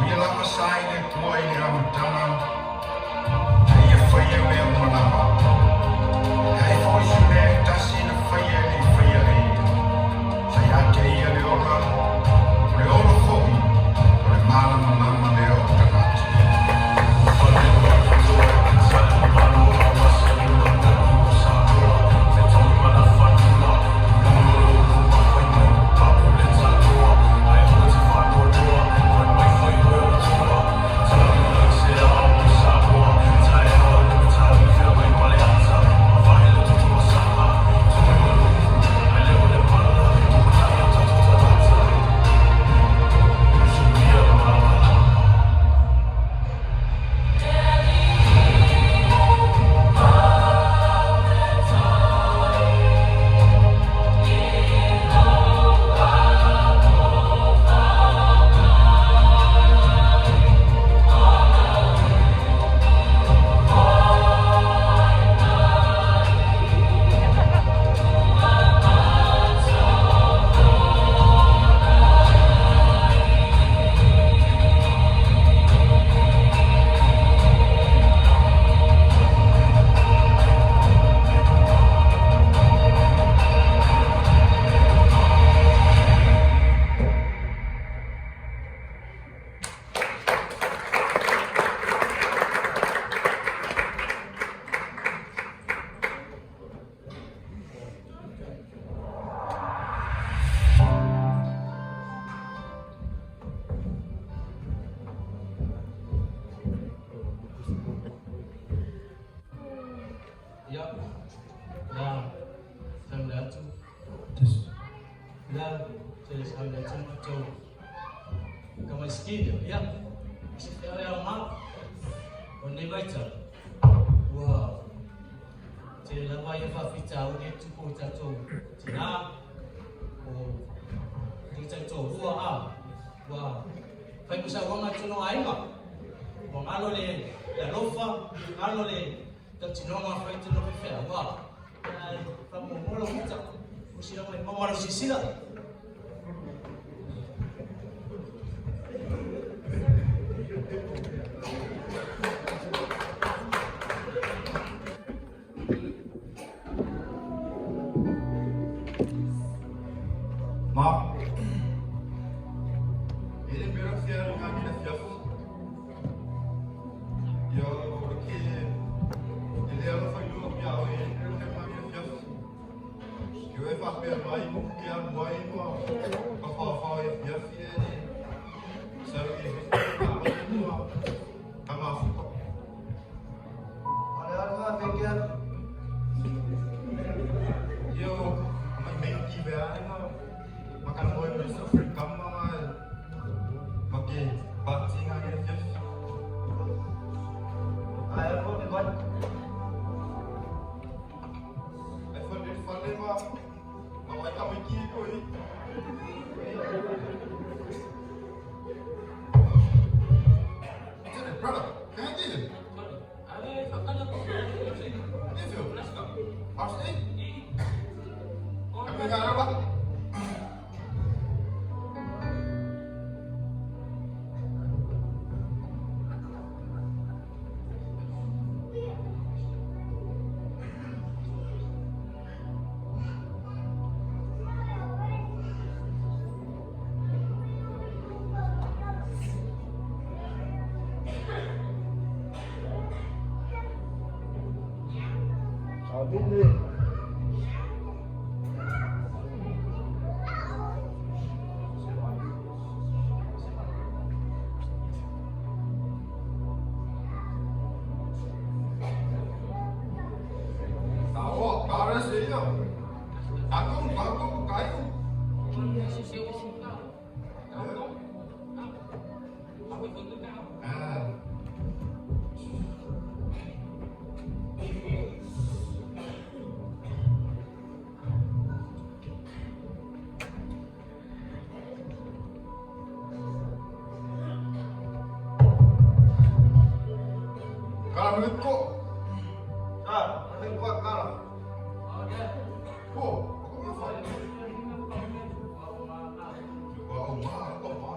Ia lava sa i le Atua i le amataga, a ia faia mea uma lava. E leai foi se mea e tasi na faia e le i faia e Ia. Sa ia te Ia le ola, o le ola foi, o le malamalama lea o tagata. Ia, na fai le atu. Ia, te fai le atu matou. Ka mai skide, ia. Se fea le ma. O nei vaitau. Ua tele lava ia faafitauli e tupu i tatou tinā, o i taitoalua a ua fai ma sauaga i totonu o aiga. Ua galo le alofa, galo le tautinoga fai totonu o faifeau. Ua faamuamua lou ita, ua sila mai maua lau silasila. Ma, e le mea fia ngā ni fiafi. Ia, o le ke, e le alofa i lua pia o e le lohe ngā ni fiafi. Ke oe whapea mai mo ke alu ai ma ka whawhao e fiafi e ne. Sau e he ngā mai ma ka mafuka. Ale alu ha fekea. Ia, mai mei ki vea ai ma ma ka moe me sa frikama ma ma ke pati ngā ni fiafi. Ai alu me vai. Ai fale fale ma ma mai ka mai ki ko i. Brother, can I get it? Ale, whakana ko. If you, Let's go. How's it? I. Kami nga ba? Sabine. Tawa, para sa iyo. Akong bago kayo. Ah. Kala mo ko. Ah, ano ko kala? Ko, ako mo fa. Wa o ma, ko ma.